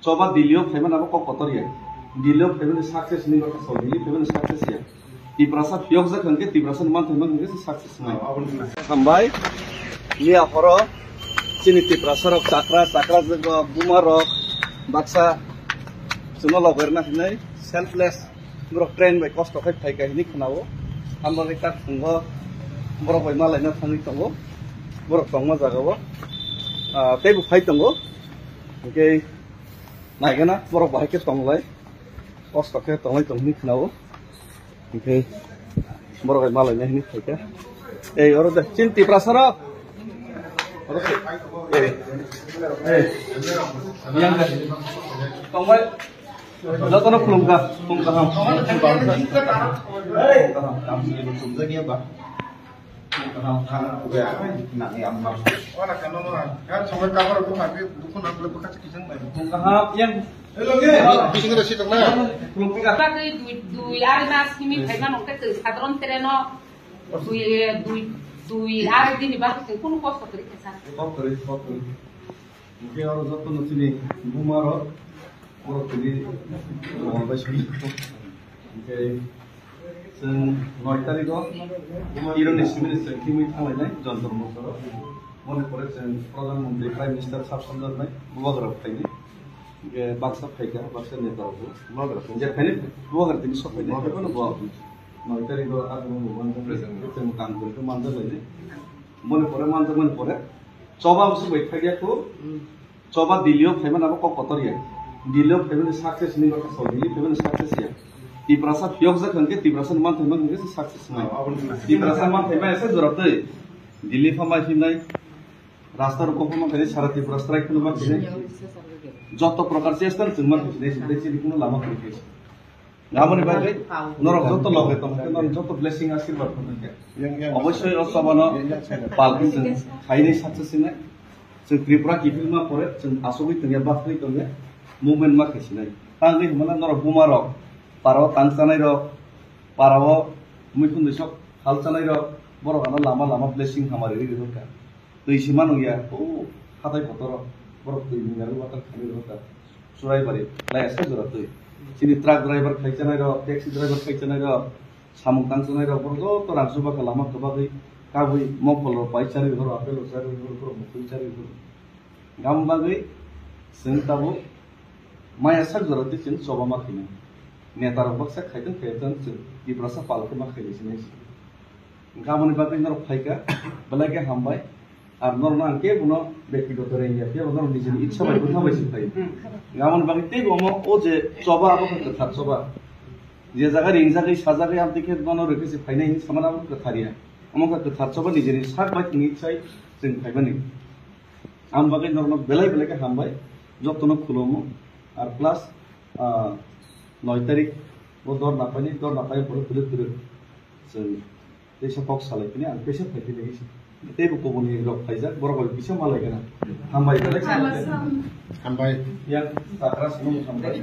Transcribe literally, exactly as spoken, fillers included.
Choba Delhi o phaimani abo kok kotor ya. Delhi o phaimani success ni baka so, Delhi phaimani success ya. Tiprasa phiyokjak hwnkhe Tiprasa ni manthai mang hwnkhe success nai. Aboni na. Hambai. Miya horo chini Tiprasa rok chakra, chakra jwk rok, buma rok, baksa chwngno logerna hinwi selfless. Borok train bai kosto khai phaikha hinwi khwnao. Hambai tak thungo borok bai malaina thangwi tongo. Borok tongma jagao, ah, teibo phai tongo. Hwnkhe naigana borok bahai khe tonglai. Kosto khe tonglai tong hinwi khwnao. Hwnkhe borok bai malaina hinwi phaikha. Ei, oro de, chini Tiprasa rok. Oro se. Ei. Ei. Yang de. Tongbai. Jotono khulumkha. Khulumkha ham. Khulumkha ham. Khulumkha ham. Ora kano no, kan chongo kabar ko mati dukun ample baka chikisang bai. Khulumkha ham, yang. Hello, nge. Bising da sitok na. Bagwi dui, dui ari mas himi phaima nokte twi sadron tereno. Dui, dui, dui ari dini bagwi twi kunu kosto kwrwi khe sa. Kosto kwrwi, kosto kwrwi. Hwnkhe oro jotono chini buma rok, borok tini rwngthoma bai simi. Hwnkhe chwng noi tarikh o Ironi simi ni chwng thimwi thanglainai Jantar Mantar o. Boni pore chwng Pradhan Mantri, Prime Minister sab samjaknai bubagra phainai. Hwnkhe baksa phaikha, baksa neta rok bo. Bubagra phainai. Je phainai, bubagra tini sok phainai. Bubagra phaiphano bo noi tarikh o agama bo manjaknai. Chwng tang kwrwi khe manjaklainai. Boni pore manjakmani pore choba bwswk bai phaiya kho. Choba Delhi o phaimani abo kok kotor ya. Delhi o phaimani success ni baka so, Delhi phaimani success ya. Tiprasa phiyokjak hwnkhe Tiprasa ni manthai mang hwnkhe success nai. Tiprasa manthai mang esa jora twi. Delhi pha mai himnai. Rasta rok pha mang khe sara Tripura strike khuluma khe. Joto prokar chesta chwng man khe, chini kuno lama khe. Aboni bagwi norok joto loge tong khe norok joto blessing asirwad tong khe. Yang, yang. Obossoi o chobano yang, yang, yang. Pal khe chwng khainai saksa sinai. Chwng Tripura kiphilma pore chwng asugwi tongya, bathwi tongya, movement ma khe sinai. Tangwi hwnmano norok buma rok, parao tang chanai rok, parao muikhundwi sok hal chanai rok, borok ano lama lama blessing hamari rwi rwkha. Twi se manu ya, o hatai kotor o, borok twi minari water khani rwkha. Churaibari, lai asa jora twi. Chini truck driver khai chanai rok, taxi driver khai chanai rok, samung tang chanai rok, borok joto rang chuba kha lama kwbagwi, kabwi mokol rok pai charwi horo, apple rok charwi horo, borok mukhui charwi horo. Gam bagwi chwng tabuk maya sak jora twi chwng choba ma khainai. Neta rok baksa khaitwng khaitwng chwng Tiprasa pal khe ma khainai sinai se. Gamani bagwi norok phaikha, belai khe hambai. Ar norokno ang kebo no bektigoto rengya, kebo norok nijini itsa bai bwtha bai se phai. Gamani bagwi teibo omo o je choba abo khe kwthar choba. Je jaga ringjagwi sajagwi amtwi khe bono rwkhe se phainai hinwi samani abo kwthar ya. Omo khe kwthar choba nijini sak bai tini sai chwng phaimani. Ang bagwi norokno belai belai khe hambai, jotono khulumo. Ar plus, ah, noi tarik bo dor napaini, dor napai borok kwrwk kwrwk. Chwng teisa kok salai phini ang teisa phai phini teibo kubuni rok phaijak, borok bai kisa malai gana. Hambai belai khe. Hambai. Yang takra sini hambai.